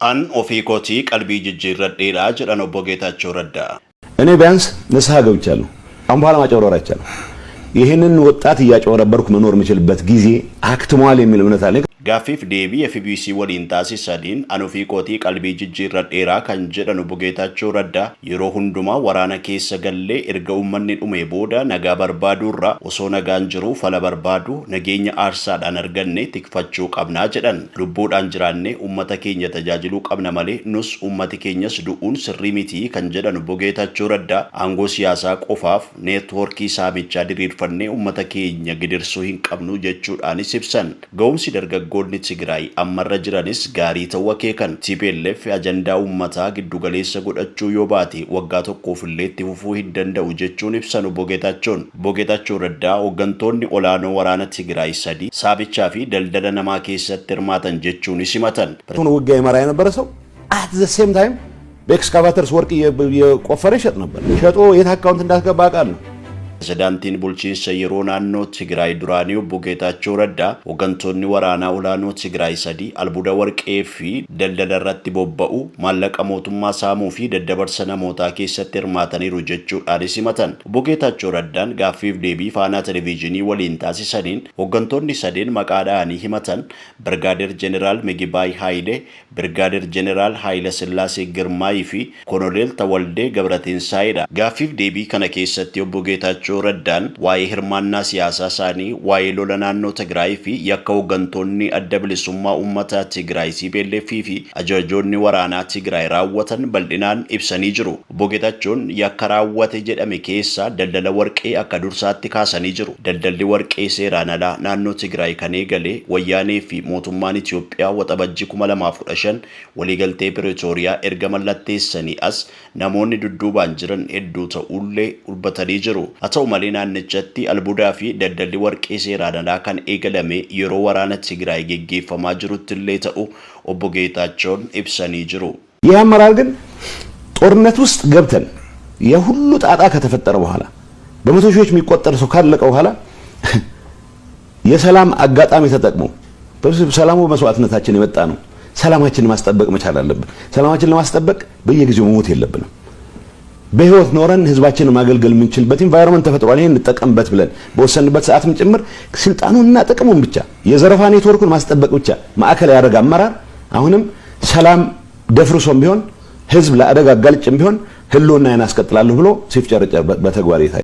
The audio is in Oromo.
An ofii kootii qalbii jijjiirradheedha jedhan Obbo Geetaachoo Raddaa. እኔ ቢያንስ ንስሐ ገብቻለሁ። አሁን በኋላ ማጭበርበር አይቻልም። ይህንን ወጣት እያጭበረበርኩ መኖር የምችልበት ጊዜ አክትሟል የሚል እምነት አለኝ። Gaaffiif deebii FBC waliin taasisaniin an ofii kootii qalbii jijjiirradheeraa kan jedhan Obbo Geetaachoo Raddaa, yeroo hundumaa waraana keessa gallee erga uummanni dhume booda nagaa barbaaduurra osoo nagaan jiruu fala barbaadu, nageenya aarsaadhaan arganne tikfachuu qabnaa jedhan. Lubbuudhaan jiraannee uummata keenya tajaajiluu qabna malee nus uummati keenyas du'uun sirrii mitii kan jedhan Obbo Geetaachoo Raddaa, aangoo siyaasaa qofaaf neetwoorkii saamichaa diriirfannee uummata keenya gidirsuu hin qabnu jechuudhaanis ibsan. Ga'umsi dargaggoonni Tigraay ammarra jiranis gaarii ta'uu akeekan. TPLF ajandaa uummataa giddugaleessa godhachuu yoo baate waggaa tokkoof illee itti fufuu hin danda'u jechuun ibsan Obbo Geetaachoon. Obbo Geetaachoo Raddaa hooggantoonni olaanoo waraana Tigraay sadi saamichaa fi daldala namaa keessatti hirmaatan jechuunis himatan. ውጊያ ይመራ የነበረ ሰው at the same time በ excavators ወርቅ እየቆፈረ ይሸጥ ነበር። ሸጦ የት account እንዳስገባ አውቃለሁ። Pirezidaantiin bulchiinsa yeroo naannoo Tigraay duraanii Obbo Geetaachoo Raddaa hooggantoonni waraanaa olaanoo Tigraay sadi albuuda warqee fi daldala irratti bobba'u, maallaqa mootummaa saamuu fi daddabarsa namootaa keessatti hirmaataniiru jechuudhaanis himatan. Obbo Geetaachoo Raddaan gaaffiif deebii Faanaa Televezyiinii waliin taasisaniin hooggantoonni sadeen maqaa dha'anii himatan Birgaadeer Jeneraal Migibaay Haayile, Birgaadeer Jeneraal Haayile Sillaasee Girmaayii fi Koloneel Tawaldee Gabratinsaayidha. Gaaffiif deebii kana keessatti Obbo Geetaachoo Raddaan waa'ee hirmaannaa siyaasaa isaanii, waa'ee lola naannoo Tigraay fi yakka hooggantoonni Adda Bilisummaa Uummataa Tigraay TPLF fi ajajoonni waraanaa Tigraay raawwatan bal'inaan ibsanii jiru. Obbo Geetaachoon yakka raawwate jedhame keessaa daldala warqee akka dursaatti kaasanii jiru. Daldalli warqee seeraan alaa naannoo Tigraay kan eegale Wayyaanee fi mootummaan Itoophiyaa Waxabajjii 2015 waliigaltee Piriitooriyaa erga mallatteessanii as namoonni dudduubaan jiran hedduu ta'ullee dubbatanii jiru. Haa ta'u malee, naannichatti albuudaa fi daldalli warqee seeraan alaa kan eegalame yeroo waraana Tigraay geggeeffamaa jirutti illee ta'u Obbo Geetaachoon ibsanii jiru. ይህ አመራር ግን ጦርነት ውስጥ ገብተን የሁሉ ጣጣ ከተፈጠረ በኋላ፣ በመቶ ሺዎች የሚቆጠር ሰው ካለቀ በኋላ፣ የሰላም አጋጣሚ ተጠቅሞ፣ ሰላሙ በመስዋዕትነታችን የመጣ ነው። ሰላማችንን ማስጠበቅ መቻል አለብን። ሰላማችንን ለማስጠበቅ በየጊዜው መሞት የለብንም። በህይወት ኖረን ህዝባችንን ማገልገል የምንችልበት environment ተፈጥሯል። ይሄን እንጠቀምበት ብለን በወሰንበት ሰዓትም ጭምር ስልጣኑንና ጥቅሙን ብቻ፣ የዘረፋ ኔትወርኩን ማስጠበቅ ብቻ ማዕከል ያደረገ አመራር አሁንም ሰላም ደፍርሶም ቢሆን፣ ህዝብ ለአደጋ አጋልጭም ቢሆን፣ ህልውናዬን አስቀጥላለሁ ብሎ ሲፍጨረጨር በተግባር ይታያል።